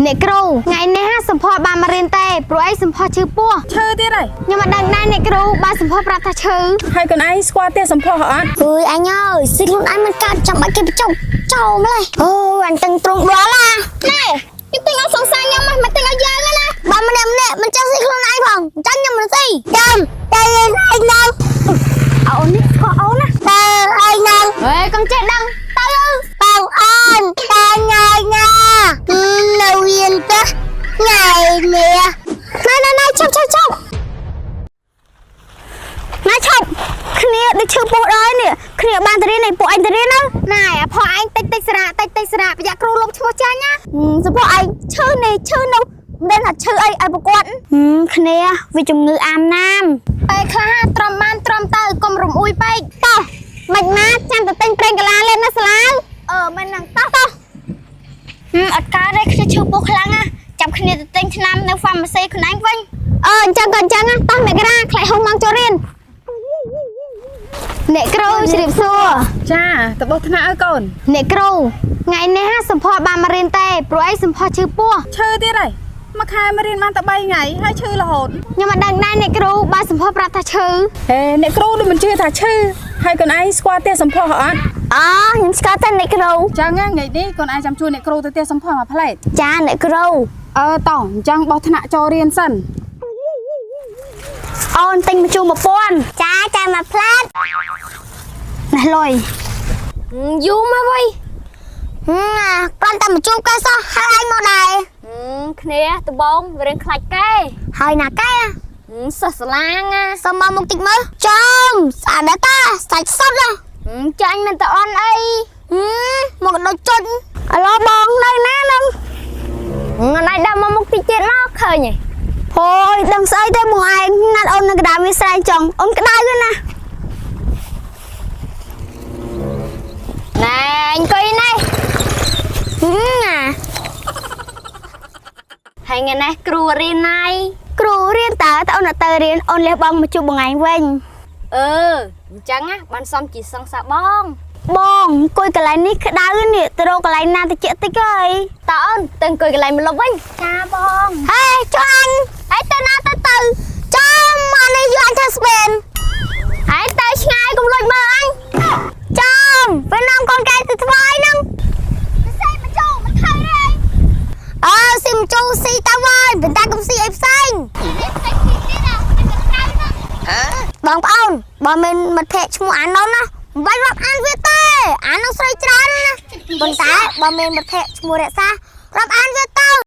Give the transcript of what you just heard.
អ្នកគ្រូថ្ងៃនេះហាសម្ផស្សបានមករៀនទេព្រោះអីសម្ផស្សឈឺពោះ ឈឺទៀតហើយ ខ្ញុំមិនដឹងដែរអ្នកគ្រូបានសម្ផស្សប្រាប់ថាឈឺ ហើយកូនឯងស្គាល់ផ្ទះសម្ផស្សអត់ អើយអញអើយស៊ីខ្លួនឯងមិនកើតចាំបាច់គេបញ្ចុកចោលម្លេះអូអញតឹងត្រង់ដល់ណា ណែខ្ញុំទិញឲ្យសង្សារខ្ញុំមកទិញឲ្យយើងណា បើម្នាក់ម្នាក់មិនចេះស៊ីខ្លួនឯងផងអញ្ចឹងខ្ញុំមិនស៊ីចាំតែឯងនៅ អូននេះស្គាល់អូនណា តើឯងនៅ ហេកុំចេះដឹងទៅ បងអូនតើញ៉យញ៉ានៅរៀនទេថ្ងៃនេះ ណែណែណែឈប់ឈប់ឈប់ណែឈប់គ្នាដូចឈឺពោះដល់នេះគ្នាបានទៅរៀនឯពួកឯងទៅរៀនហ្នឹងណែផោះឯងតិចតិចស្រាតិចតិចស្រាប្រយ័ត្នគ្រូលុបឈ្មោះចាញ់ណាសម្ផស្សឯងឈឺនេះឈឺនោះមិនដឹងថាឈឺអីឲ្យប្រកួតគ្នាវាជំងឺអាមណាមពេលខ្លះទ្រាំបានទ្រាំទៅកុំរំអួយពេកតោះមិនណាចាំទៅទិញប្រេងកាឡាលេនណាសាឡាវអឺមិនហ្នឹងតោះតោះ អត់កើតទេខ្ញុំឈឺពោះខ្លាំងណាស់ចាំគ្នាទៅទិញថ្នាំនៅហ្វាម៉ាស៊ីខ្លួនឯងវិញអឺអញ្ចឹងក៏អញ្ចឹងណាតោះមករាខ្លាចហុងមកចូលរៀនអ្នកគ្រូជ្រាបសួរ ចាតបោះថ្នាក់ឲ្យកូន អ្នកគ្រូថ្ងៃនេះហាសម្ផស្សបានមករៀនទេព្រោះអីសម្ផស្សឈឺពោះ ឈឺទៀតហើយមួយខែមករៀនបានតែ3ថ្ងៃហើយឈឺរហូត ខ្ញុំមិនដឹងដែរអ្នកគ្រូបានសម្ផស្សប្រាប់ថាឈឺ ហេអ្នកគ្រូដូចមិនជឿថាឈឺហើយកូនឯងស្គាល់ផ្ទះសម្ផស្សអត់ អូខ្ញុំស្គាល់តែអ្នកគ្រូ ចឹងថ្ងៃនេះកូនឯងចាំជួយអ្នកគ្រូទៅផ្ទះសម្ផស្សមួយផ្លែត ចាអ្នកគ្រូ អឺតោះអញ្ចឹងបោះថ្នាក់ចូលរៀនសិន អូនទិញម្ជូរ1000 ចាចាមកផ្លែត ណេះលុយ យូរមកវិញណាគ្រាន់តែមកជួបគេសោះហើយឯងមកដែរ គ្នាដបងវារៀងខ្លាចគេ ហើយណាកែ សិស្សសាឡាងណា សុំមកមុខតិចមើលចំស្អាតដែរតាសាច់សុទ្ធណា ចាញ់មិនតអន់អី មកដូចជន់ អាឡូបងនៅណានឹងថ្ងៃដើមមកមុខតិចទៀតមកឃើញហី អូយដឹងស្អីទេបងឯងណាត់អូននៅក្តៅវាស្រែងចង់អូនក្តៅណាស់ ណែអង្គុយនេះ ណា ហើយថ្ងៃនេះគ្រូរៀនណៃ គ្រូរៀនតើតើអូនអត់ទៅរៀនអូនលះបង់មកជួបបងឯងវិញ អឺអញ្ចឹងណាបានសំជាសង្សារបង បងអង្គុយកន្លែងនេះក្តៅនេះទៅរកកន្លែងណាតិចតិចហើយ តើអូនទៅអង្គុយកន្លែងម្លប់វិញចាបង ហេចុះអញហើយទៅណាទៅទៅចំអានេះយកអញធ្វើស្បេន ហើយទៅឆ្ងាយកុំលួចមើលអញ ចំពេលនាំកូនកែទៅថ្វាយហ្នឹង សេមកចូលមិនខៅទេ អើស៊ីមជូស៊ីទៅហើយប៉ុន្តែកុំស៊ីអីផ្សេង នេះផ្សេងទៀតណាតែក្តៅណាស់ បងប្អូនបើមានមិត្តភក្តិឈ្មោះអាននណាមិនបាច់រាប់អានវាទេអាននឹងស្រីច្រើនណាស់ប៉ុន្តែបើមានមិត្តភក្តិឈ្មោះរក្សារាប់អានវាទៅ